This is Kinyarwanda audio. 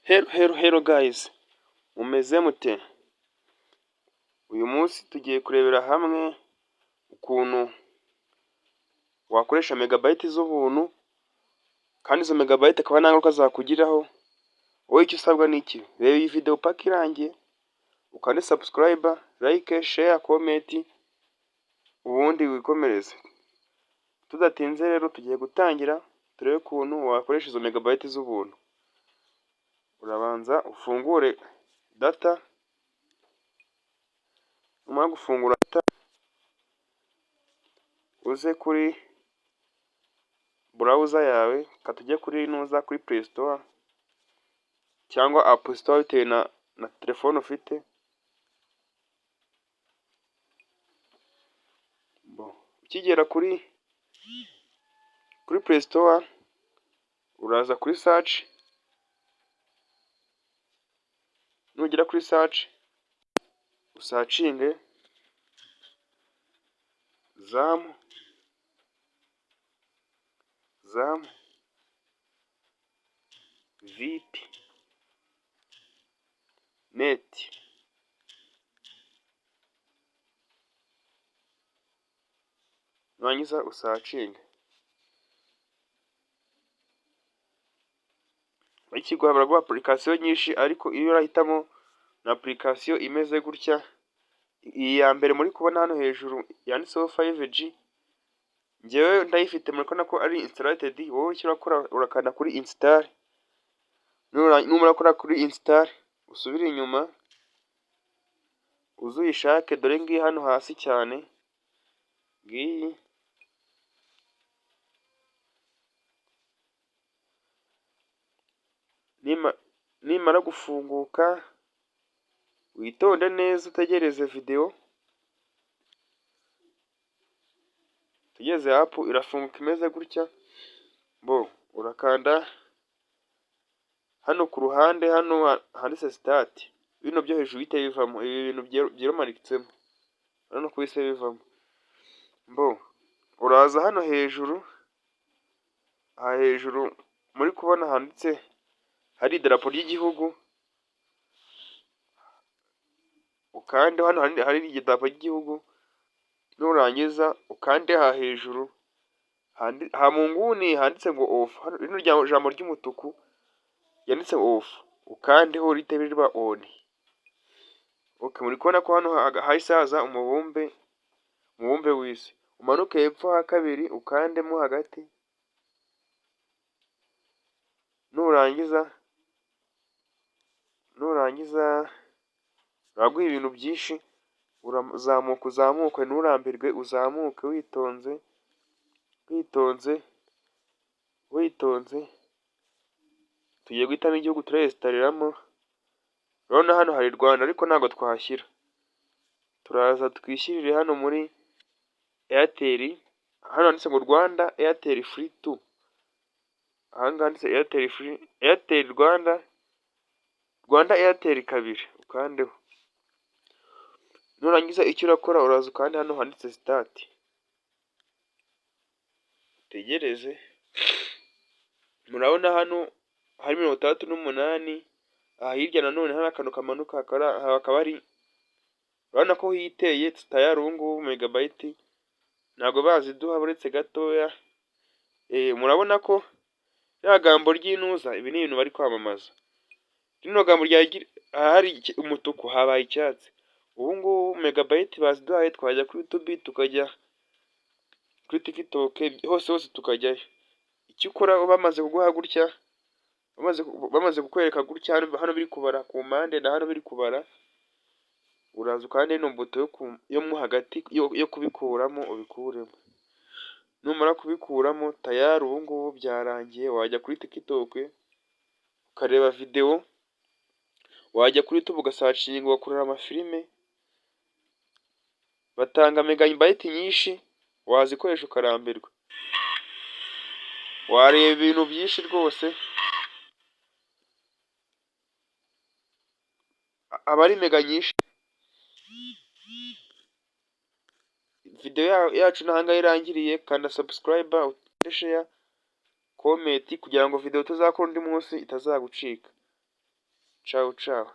Hello, hello, hello guys, mumeze mute? Uyu munsi tugiye kurebera hamwe ukuntu wakoresha megabyte z'ubuntu, kandi izo megabyte akaba nta ngaruka zakugiraho. Wowe icyo usabwa ni iki? Reba iyi video paka irangiye, ukande subscribe, like, share, comment, ubundi wikomereze. Tudatinze rero, tugiye gutangira turebe ukuntu wakoresha izo megabyte z'ubuntu. Urabanza ufungure data, numara gufungura data uze kuri browser yawe, reka tujye kuri nuza kuri Play Store cyangwa App Store bitewe na telefone ufite. Ukigera kuri Play Store uraza kuri search, nugera kuri search usearchinge Zam VP net, nurangiza usearchinge. Bakiguha baraguha application nyinshi, ariko iyo urahitamo ni application imeze gutya, iyi ya mbere muri kubona hano hejuru yanditseho 5G. Njyewe ndayifite, muri kubona ko ari installed. Wowe icyo urakora, urakanda kuri install. Numara gukora kuri install, usubire inyuma uze uyishake. Dore ngiyi hano hasi cyane, ngiyi. Nimara gufunguka, witonde neza, utegereze video, utegereze app irafunguka imeze gutya. Bo urakanda hano ku ruhande, hano handitse start, bino byo hejuru bihite bivamo, ibi bintu byiromanitsemo, urabona ko bihise bivamo. Bo uraza hano hejuru, aha hejuru muri kubona handitse hari idarapo ry'igihugu, ukande hano hari idarapo ry'igihugu. Nurangiza ukande aha hejuru aha mu nguni handitse ngo off, rino jambo ry'umutuku ryanditse off, ukandeho rihite riba on. Okay, muri kubona ko hano hahise haza umubumbe w'isi. Umanuke hepfo ha kabiri, ukandemo hagati. Nurangiza baraguha ibintu byinshi, urazamuka, uzamuke, nturambirwe, uzamuke witonze, witonze, witonze. Tugiye guhitamo igihugu turesitaramo. Urabona hano hari Rwanda, ariko ntabwo twahashyira. Turaza twishyirire hano muri Airtel, hano handitse ngo Rwanda Airtel free two, ahangaha handitse Airtel free, Airtel Rwanda, Rwanda Airtel kabiri, ukandeho. Nurangiza icyo urakora, uraza ukande hano handitse start, utegereze. Murabona hano hari 68. Aha hirya nanone hari akantu kamanuka, hakaba hari, urabona ko hiteye tayari. Ubu ngubu megabyte ntabwo baziduha, uretse gatoya. Murabona ko rya gambo ry'intuza, ibi ni ibintu bari kwamamaza. Rino gambo ahari umutuku habaye icyatsi. Ubu ngubu megabyte baziduhaye, twajya kuri YouTube, tukajya kuri TikTok, hose hose tukajyayo. Icyo ukora, bamaze kuguha gutya, bamaze kukwereka gutya, hano biri kubara ku mpande na hano biri kubara, uraza ukande ino buto yo mo hagati yo kubikuramo, ubikuremo. Numara kubikuramo, tayari ubu ngubu byarangiye. Wajya kuri TikTok ukareba video, wajya kuri YouTube ugasearchinga, ugakurura amafilime. Batanga megabyte nyinshi, wazikoresha ukarambirwa, wareba ibintu byinshi rwose, aba ari mega nyinshi. Video yacu n'ahangaha irangiriye. Kanda subscribe, share. Comment kugira ngo video tuzakora undi munsi itazagucika. Ciao ciao.